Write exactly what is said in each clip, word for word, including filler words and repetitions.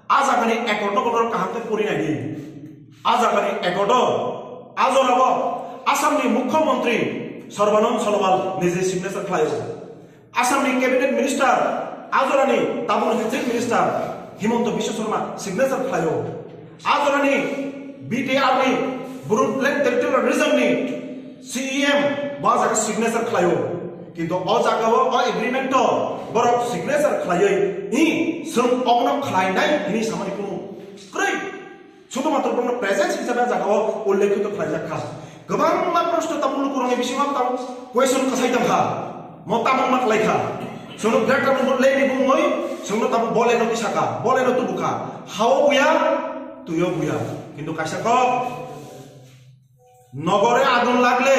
A jagani accord no borok kaham khe pori nai di. A jagani accord o, a jora o Assam ni Mukhyamantri Sarbanand Sonowal nije signature khlai o. Assam ni cabinet minister, a jora ni tabuk ni chief minister Himanta Biswa Sarma signature khlai o. A jora ni B T R ni Bru Plain Territorial Region ni C E M bo a jaga signature khlai o. Kintu o jaga o, o agreement o borok signature khlaiwi, "Hi, chwng obono khlainai," hwnwi samani kunu kwrwi. Sudhumatro bono presence hisabe a jaga o ullekhitu khlaijak kha. Kwbangma proshno tabuk lukurokni bisingo tabuk question kwsai tong kha. Mo tamo ma khlai kha? Chwngno Greater Leni bumui, chwngno tabuk boleno tisaka, boleno tubukha. Hao buya, tuio buya. Kintu kaisa kok, nogore agun lagle,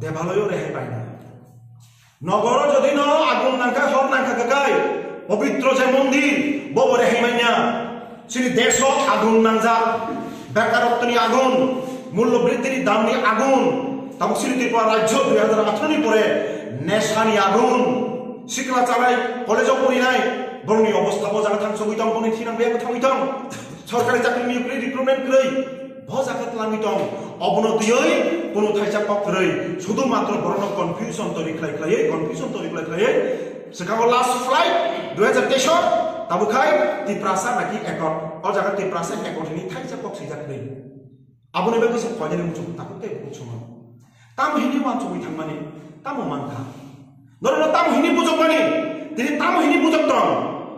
debaloyo rehai paina. Nogoro jodi no agun nangkha, hor nangkha kakai, pobitro je mondir, bobo rehai manya. Chini deso agun nangjak, bekarottoni agun, mullo briddhini damni agun, tabuk chini Tripura rajyo dui hajar atharo ni pore nesani agun, sikla chalai, college o porinai, borokni obostha bo jaga thangsogwi tong, borokni thinang biyang thangwi tong. Sorkari chakri ni kwrwi, recruitment kwrwi, bo jaga tlangwi tong. Obono twiwi kunu thaisa kok kwrwi. Sudhu matro borokno confusion tori khlai khlaiwi, confusion tori khlai khlaiwi. Swkango last flight dui hajar teis o, tabuk khai Tiprasa naki accord. O jaga Tiprasa accord hini thaisa kok swijak kwrwi. Aboni bagwi se koinani muchung tabuk tei buchung. Tamo hini uansugwi thangmani, tamo mankha. Norokno tamo hini bujokmani, tini tamo hini bujok tong.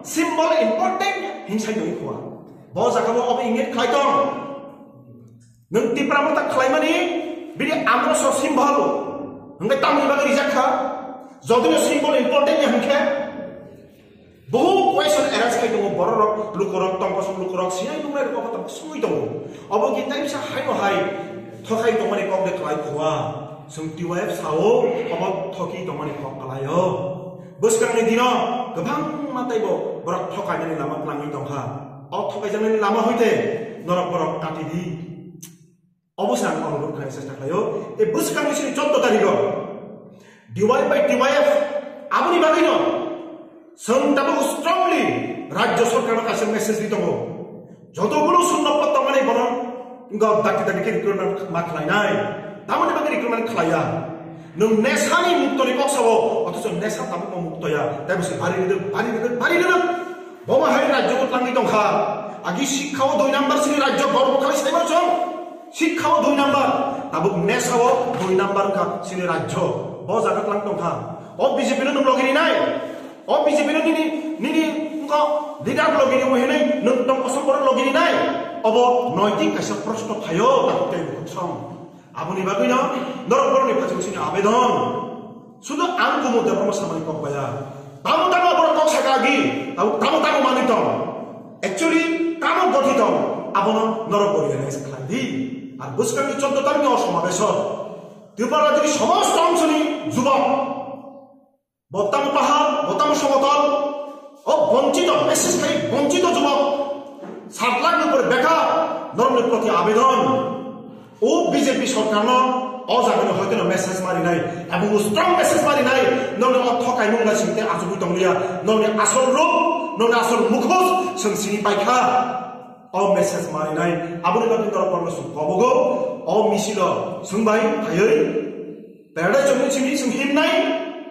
Symbol important hin sai tongwi khua. Bo jaga bo obo ingit khlai tong. Nwng Tipra Motha khlaimani, bini amro so symbol. Hwnkhe tamoni bagwi rijak kha. Jodino symbol important ya hwnkhe, Bohu question arise khai tongo, bororok, lukurok, tongkosong lukurok, sinai nungnai rok obo tabuk songwi tongo. Obo ki taisa haino hai thokai tongmani kok de khlai khua. Chwng T Y F sao, obo thoki tongmani kok khlaio. Bwskangni dino kwbangma teibo borok thokainani lama tlangwi tongkha. O thokaijaknani lama hoite norok borok kati di. Obo se ang onurodh khlai chesta khlaio. Tei bwskangni sini choudo tarikh o D Y by T Y F aboni bagwino chwng tabuk strongly rajyo sorkarno kaisa message di tongo. Joto bono sundok tongmani bono wngkha dakti dakti khe recruitment ma khlainai. Tamoni bagwi recruitment khlaiya. Nwng nesani muktoni kok sabo, othocho nesa tabukno muktoya. Tei bo se bari rwdwk, bari rwdwk, bari rwdwk. Bomo hai rajyo bo tlangwi tongkha. Agi sikha o dui number sini rajyo gorbo khalai saibo chwng. Sikha o dui number, tabuk nesa o dui number wngkha sini rajyo. Bo jaga tlang tongkha. O B J P no nwng logi rinai. O B J P no nini, nini wngkha leader logi rinai hinwi nwng tong kosong borok logi rinai. Obo noitik kaisa proshno phaio, tabuk tei bukhuk song. Aboni bagwino norok borokni phaio sini abedon. Sudu ang kumu Debbarma samani kok baya. Tamo tamo borok kok saka agi, tamo tamo tamo manwi tong. Actually, tamo goti tong, abono norok bo realize khlai di. Ar bwskangni choudo tarikh o somabesh o Tripura rajyoni somosto ongchoni jubok, bo tamo pahar, bo tamo somotol, o bonchito, bises khai bonchito jubok, sat lakh ni upor bekar, norokni proti abedon. O B J P sorkarno o jagano hoitono message marinai, ebong strong message marinai, nokni o thokai mungna singte achugwi tongliya, nokni asol rup, nokni asol mukhos chwng sini paikha. O message marinai, aboni bagwi norok borokno chwng kobogo, o misilo chwng bai phaiwi Paradise chwngni simi chwng himnai,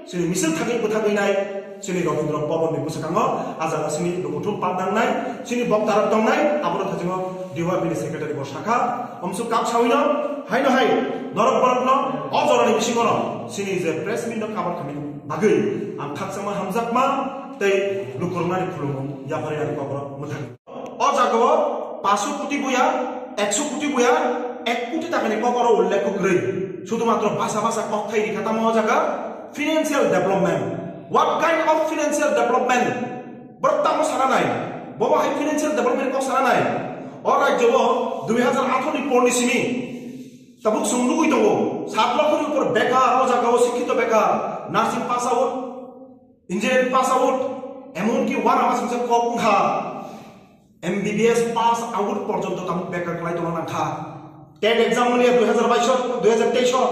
chini misil thangwi bwthagwi nai, chini Rabindra Bhavan ni bwskango, a jaga chini lukuthum pandangnai, chini boktarok tongnai, abono thajingo D Y F ni secretary bo sakha, omsuk kap sawino, haino hai, norok borokno, o jorani bisingono, chini je press meet no cover khamini bagwi, ang khakchangma hamjakma, tei lukuroknani khulumung, yapharwi ani kokborok mwthang. O jagao paanch koti buya, ekso koti buya, ek koti takani kok oro ullekh kwrwi. Sudhumatro basa basa kok thai rikha tamo o jaga financial development. What kind of financial development? Borok tamo sana nai. Bobo hai financial development kok sana nai. O rajyo o dui hajar atharo ni por ni simi tabuk chwng nugwi tongo. Sat lokho ni upor bekar, o jagao sikhito bekar. Nursing pass out, engineering pass out, emonki uanama singsa kok wngkha. M B B S pass out porjonto tabuk bekar khlai tongna nangkha. TET exam wngya dui hajar bais o, dui hajar teis o.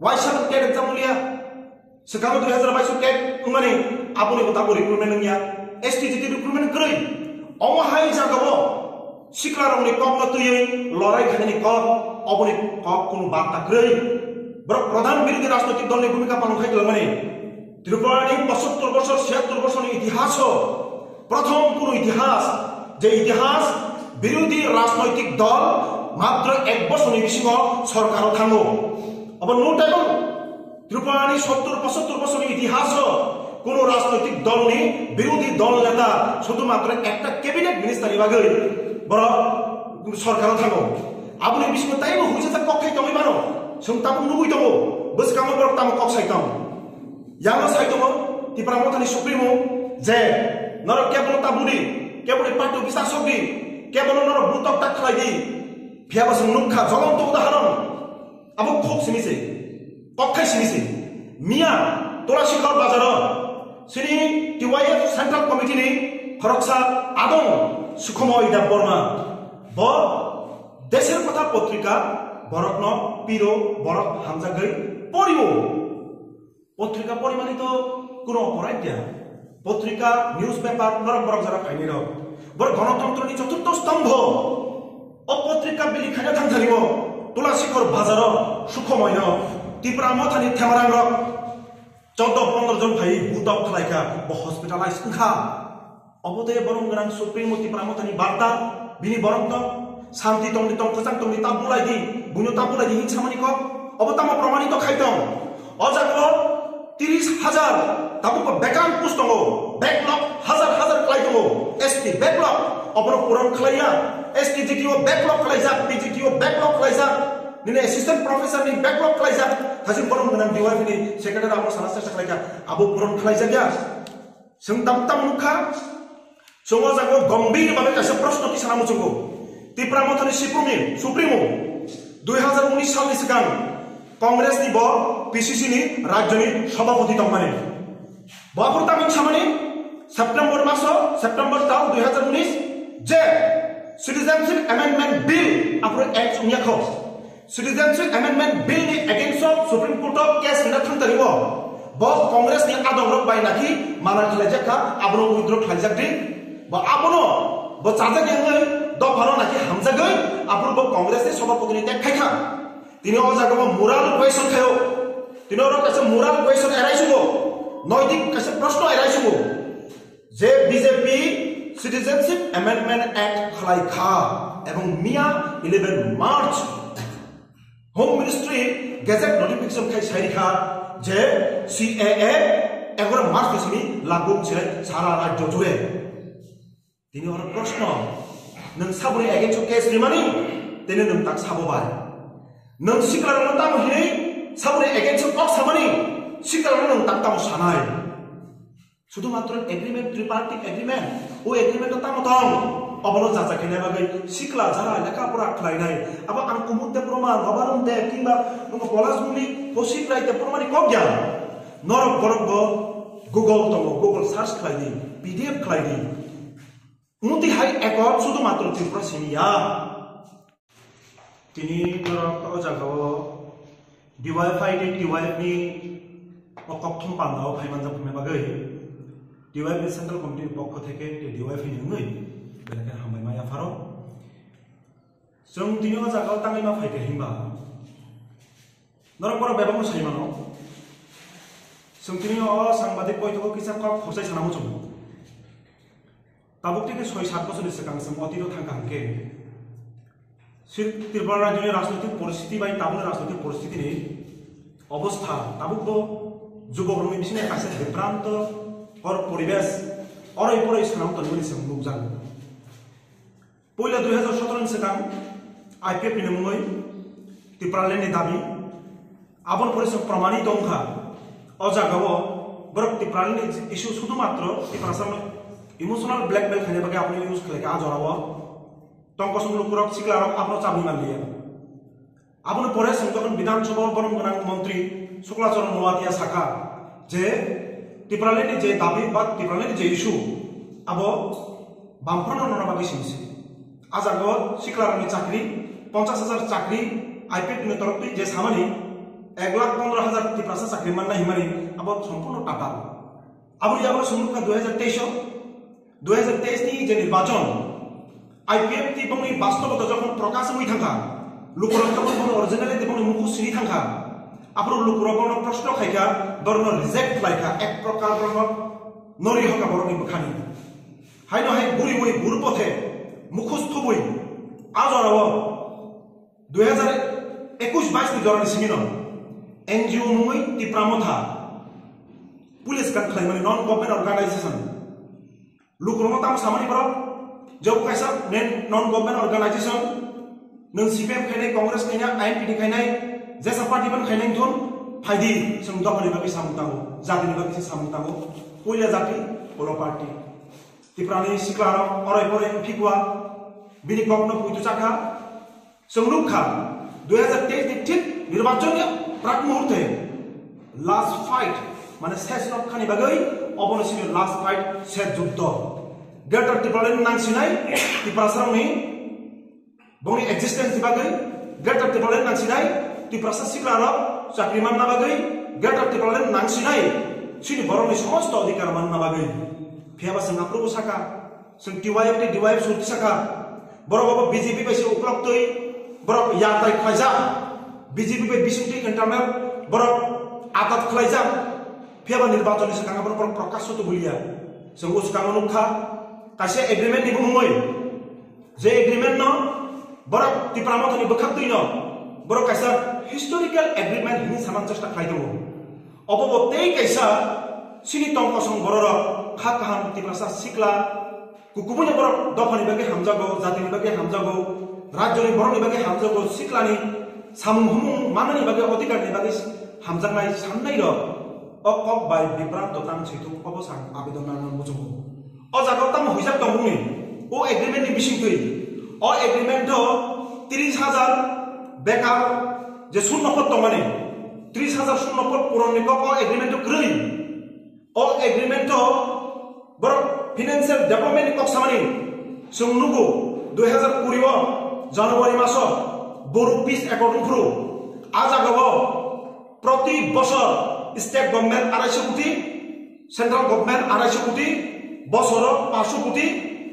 Waisa TET exam wngya. Swkango dui hajar bais o TET wngmani aboni bo tabuk recruitment wngya. S T G T recruitment kwrwi. Omo hai jagao siklarokni kokno twiwi lorai khainani kok, oboni kok kunu barta kwrwi. Borok pradhan birodhi rajnoitik dolni bhumika palon khai twlangmani. Tripurani pochattor bosor, chiyattor bosorni itihaso prothom kunu itihas, je itihas birodhi rajnoitik dol matro ek bosorni bisingo sorkaro thango. Obo no time Tripurani sottor pochattor bosorni itihaso kunu rajnoitik dolni birodhi dol neta sudhumatro ekta cabinet minister ni bagwi borok sorkaro thango. Aboni bisingo taibo hujata kok khai tongwi mano. Chwng tabuk nugwi tongo, bwskango borok tamo kok sai tong. Yango sai tongo Tipra Mothani Supremo je norok kebono tabudi, keboni party bisa sokdi, kebono norok butok tak khlai di. Phiya bo chwng nukha jolonto udahoron. Abo khok simi se, kokthai simi se. Miya Tulasikhor Bazaro sini T Y F Central Committee ni khoroksa adong Sukhomoy Debbarma. Bo Desher Kotha potrika borokno piro, borok hamjagwi porio. Potrika porimani to kuno porai dia. Potrika, newspaper, norok borok jara phaini rok. Bor gonotontro ni choturtho stombho. O potrika bili khaina thang thario. Tulasikhor Bazaro, Sukhomoy no, Tipra Mothani themarang rok. Chordo pondro jon phai butok khlaikha, bo hospitalize wngkha. Obo de borom gwnang Supremo Tipra Mothani barta, bini borok tong, santi tongdi tong, kwchang tongdi ta bulai di, buino ta bulai di hin samani kok. Obo tamo promanito khai tong. O jago tiris hajar tabuk bo bekam post tongo, backlog hajar hajar khlai tongo, S T backlog, obono puron khlaiya, S T G T O backlog khlaijak, P G T O backlog khlaijak, nini assistant professor ni backlog khlaijak, thasi borom gwnang D Y F ni secretary abo sana chesta khlaikha, abo puron khlaijakya. Chwng tam tam nukha, chwng o jago gombhir bhabe kaisa proshno tisana muchungo. Tipra Mothani Supreme, Supremo, dui hazar unis salni swkang Congress ni bo P C C ni rajyoni sabhapati tongmani. Bo aphuru tamni samani September maso, September tal dui hazar unis je Citizenship Amendment Bill aphuru act wngya kho. Citizenship Amendment Bill ni against o Supreme Court o case rina thang tari o. Bo Congress ni adong rok bai naki mana khlaijak kha, abono withdraw khlaijak di. Bo abono bo chajak yangwi dophano naki hamjagwi, aphuru bo Congress ni sabhapati ni tek khai kha. Tini o jaga bo moral question khayo. Tini oro kaisa moral question arise hubo. Noitik kaisa proshno arise hubo. Je B J P Citizenship Amendment Act khlai kha ebong miya eleven March Home Ministry gazette notification khai sai kha je C A A egaroh March ni simi lagu se sara rajyo jure. Tini oro proshno, nwng saboni against o case rimani, tini nwng tak sabo bai. Nwng siklarokno tamo hinwi saboni against o kok samani, siklarokno nwng tak tamo sanai. Sudhumatro agreement, tripartite agreement, o agreement o tamo tong, obono jacha khaina bagwi sikla jara lekha pora khlainai. Abo ang kumut de proman, Babarum de, kimba nwng Polas Muli, Kosik Rai de promani kok ya. Norok borok bo Google tongo, Google search khlai di, P D F khlai di. Muti hai accord sudhumatro Tripura simi ya. Tini norok o jaga o D Y F I ni, D Y F ni o kokthum panda o phai manjak phai bagwi D Y F ni Central Committee ni pokho theke tei D Y F ni wngwi belai khe hambai ma yapharo. Chwng tini o jaga o tangwi ma phai kha hinba norok borok bebakno sai mano. Chwng tini o sangbadik boithogo kisa kok khorchai sana muchungo. Tabuk tini soi sat bochorni swkang chwng otiro thangkha hwnkhe, Sir-, Tripura rajyoni rajnoitik poristiti bai tabukni rajnoitik poristitini obostha tabukbo jubokrokni bisingo kaisa bibranto or poribesh oroi poroi swnam tongmani chwng nukjago. Puila dui hazar sotoro ni swkang I P F ni mungwi Tipraland ni dabi, aboni pore se promanito wngkha. O jagao borok Tipraland ni issue sudhumatro Tiprasa emotional blackmail khaina bagwi abono use khlaikha a jorao. Tongkosong lukurok siklarok abono chabwi manliya. Aboni pore chwng jokhon Bidhan Sabha o borom gwnang montri Shukla Charan Noatia sakha je Tipraland ni je dabi ba Tipraland ni je issue abo Bamphorno nona bagwi simi se. A jaga o siklarokni chakri, ponchash hajar chakri, I P F ni torok twi je samani ek lakh pondro hajar Tiprasa chakri manna himani abo sompurno tatal. Aboni yago chwng nukha dui hazar teis o Dui hazar teis ni je nirbachon, I P F T bongni bastobota jokhon prokash wngwi thangkha, lukurok jokhon bono originality bongni mukhus sini thangkha, aphuru lukurok bono proshno khaikha, borokno reject khlaikha, ek prokar borokno nori hoka borokni bwkhani. Haino hai buriwi burpothe mukhus thubwi a jorao dui hazar ekush bais ni jorani simino N G O mungwi Tipra Motha police kan khlaimani non government organization. Lukurokno tamo samani borok, jebo kaisa main non government organization, nwng C P M khainai, Congress khainai, I N P T khainai, jesa party ban khainai thun, phaidi, chwng dophani bagwi samung tango, jatini bagwi se samung tango, puila jati, ulo party. Tiprani siklarok orai porai phikwa, bini kokno puitu chakha, Chwng nukha, dui hazar teis ni thik nirbachon ni prak muhurte last fight, mane ses nokhani bagwi obono sini last fight, ses juddo. Greater Tipraland nangsinai Tiprasarokni bongni existence ni bagwi, Greater Tipraland nangsinai Tiprasa siklarok chakri manna bagwi, Greater Tipraland nangsinai sini borokni somosto adhikar manna bagwi. Phiyaba chwng aphuru saka, Chwng T Y F tei D Y F surti saka, borok obo B J P bai se uklok twi, borok yatai khlaijak, B J P bai bising twi internal borok atat khlaijak, phiyaba nirbachon ni swkang borok, borok prokasho to bulia. Chwng o swkango nukha, kaisa agreement ni bumungwi, je agreement no borok Tipra Motha ni bwkhak twi no borok kaisa historical agreement hinwi saman chesta khlai tongo. Obo bo tei kaisa chini tong kosong bororok kha kaham Tiprasa sikla kukubuino borok dophani bagwi hamjago, jatini bagwi hamjago, rajyoni borokni bagwi hamjago, siklani samung humung manani bagwi, odhikarni bagwi hamjaknai sannai rok o kok bai bibranto tang switung obo sang abedon nangna muchungo. O jaga o tamo hwijak tongmungni o agreement ni bisingtwi, o agreement o tris hajar bekar je sunno pot tongmani, tris hajar sunno pot puron ni kok o agreement o kwrwi. O agreement o borok financial development ni kok samani chwng nugo, dui hazar kuri o January maso Boru Peace Accord wngphuru, a jaga o proti bosor state government arai so koti, central government arai so koti, bosoro paanch so koti,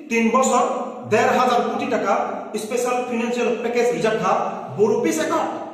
tin bosor der hazar koti taka special financial package rijak kha Boru Peace Accord.